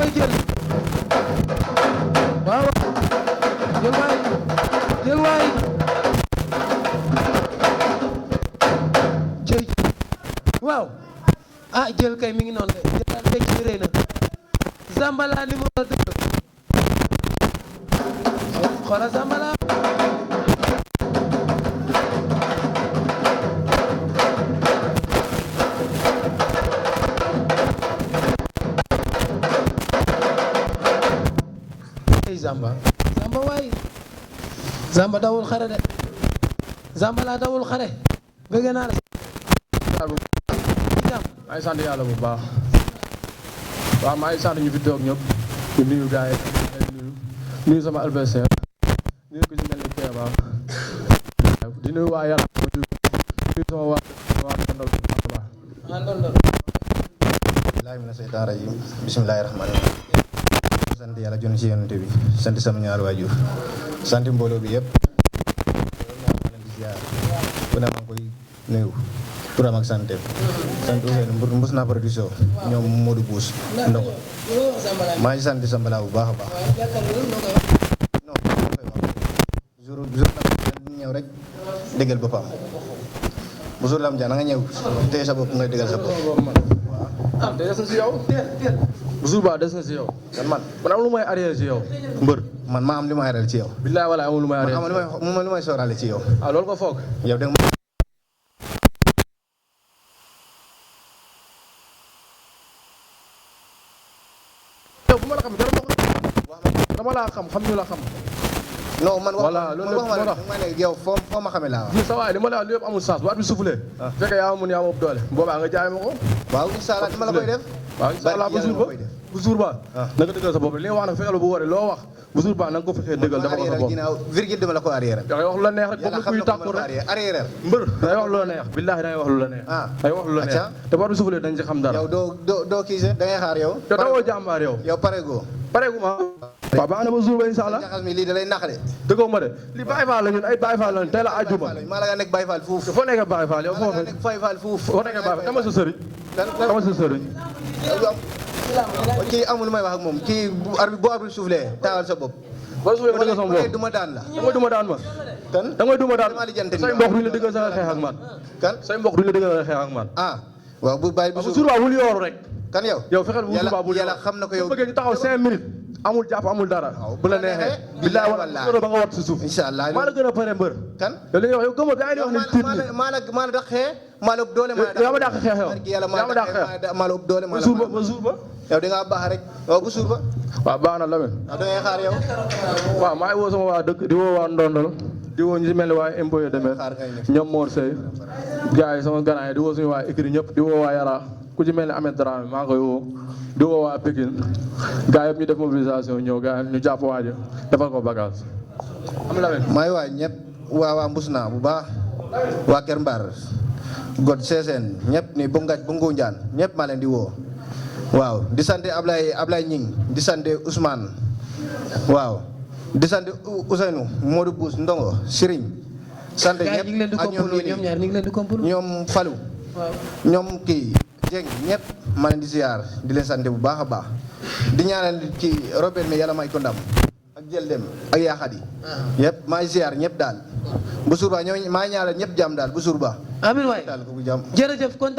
koy jël waaw jël waay jël waay jëy waaw ah jël kay mi ngi noonu de jëlaat fecc bi rëy na Zambala numéro 2 xoolal Zambala Zamba waay Zamba dawul xare de Zamba laa dawul xare bëgg naa la maa ngi sant yàlla bu baax waaw maa ngi sant ñu fi toog ñëpp di nuyu gars yi nuyu sama adversaire nuyu ko ci mel ni Kéba di nuyu waa yàlla nuyu sama waa Ndondol bu baax a baax bilaay mina seytaan rajim bismillaahi rahmaani rahiim sant yàlla jonn ci yonente bi sant sama ñaari waajur sant mbooloo bi yëpp bu ne maa ngi koy nuyu turam ak santé sant Ousseynou mbus naa production ñoom Modou Bouss ndoko maa ngi sant Zambala bu baax a baax non jour ñëw rek déggal boppam bu jour lam ja na nga ñëw téye sa bopp nga déggal sa bopp ah des na si yow bu jour ba des na si yow kan man am lu may arrière ci yow mbër man maa am li may arrière ci yow billaay wala amul lu may arrière man am lu may sóoraale ci yow ah loolu ko foog yow dégg yow bu ma la xam dama laa xam ñu la xam non man wax voilà loolu lépp ma ne yow foo ma xamee laa wax. sa waay li ma la wax lépp amul sens bu at bi soufflé. fekkee yaa mun yaa ma ëpp doole boobaa nga jaay ma ko. waaw incha allah dama la koy def. waaw incha allah bu jour ba na nga dëggal sa bopp li nga wax nag fekkee la bu waree loo wax bu jour ba na nga ko fexee dëggal dafa ko sa bopp. ginnaaw virgule dama la ko arrière. da ngay wax lu la neex rek boobu kuy tàkkoor rek arrière. mbër da ngay wax lu la neex billaahi da ngay wax lu la neex. da ngay wax lu la neex te bu at bi soufflé dañ ci xam dara. yow doo kii da ngay xaar yow. te dawoo jàmbaar yow. yow pareegoo. pareegu ma. waaw baax na ba jour ba incha allah. jaxas mi lii da lay nax de. dëggoo ma de li Baye Fall la ñun ay Baye Fall la tey la àjjuma. maa la nga nekk Baye Fall fuuf. foo nekkee Baye Fall yow foo nekk Baye Fall fuuf. foo nekkee Baye Fall dama sa sëriñ. dama sa sëriñ. kii amul lu may wax ak moom kii bu arbitre soufflé taawal sa bopp. boo suulee dëgg sama bopp duma daan la. da ngay duma daan ma. kan da ngay duma daan say mbokk duñ la dëggal sa xeex ak man. kan say mbokk duñ la dëggal sa xeex ak man. ah waaw bu bàyyi bu suur ba bul yooru rek. kan yow. yow fexeel bu suur ba bul yàlla xam na ko yow. bu bëggee ñu taxaw 5 minutes. amul jàpp amul dara. bu la neexee. billaay wala ba nga wat si suuf. incha allah maa la gën a pare mbër. kan yow li nga wax yow gëmoo gaa yi di wax ni tiit ni. maa la daq xee. maa la ëpp doole yaa ma dàq xeex yow. yaa ma dàq xeex maa la ëpp doole ba suur ba ba suur ba. yow da ngaa baax rek waaw bu suur ba. waaw baax na Lamine. waaw da ngay xaar yow. waaw maa ngi woo sama waa dëkk di woo waa Ndondol di woo ñu si mel ni waa Imboye Demet ñoom Mor Seye gars yi sama ganaay di woo suñu waa écrit ñëpp di woo waa Yara ku ci mel ni Ahmed Dramé maa ngi koy woo di woo waa Pikine gars yëpp ñu def mobilisation ñëw gars ñu jàpp waajo defal ko bagage am Lamine maa ngi waa ñëpp waa Mbusna bu baax waa Kër Mbar God Sessène ñëpp ni bu Ngunjaan ñëpp maa leen di woo waaw di sant Ablaye Ñing di sant Ousmane waaw di sant Ousseynou Modou Bouss Ndongo Serigne sant ñëpp ak ñoom Falou ñoom kii Dieng ñëpp maa leen di ziar di leen sant bu baax a baax di ñaanal kii Robert mi yàlla may ko ndam ak jël dem ak yaaxat yi yëpp maa ngi ziar ñëpp daal bu suur ba ñoo maa ñaanal ñëpp jàmm daal bu suur ba amiin waay daal ko bu jàmm jërëjëf kontaan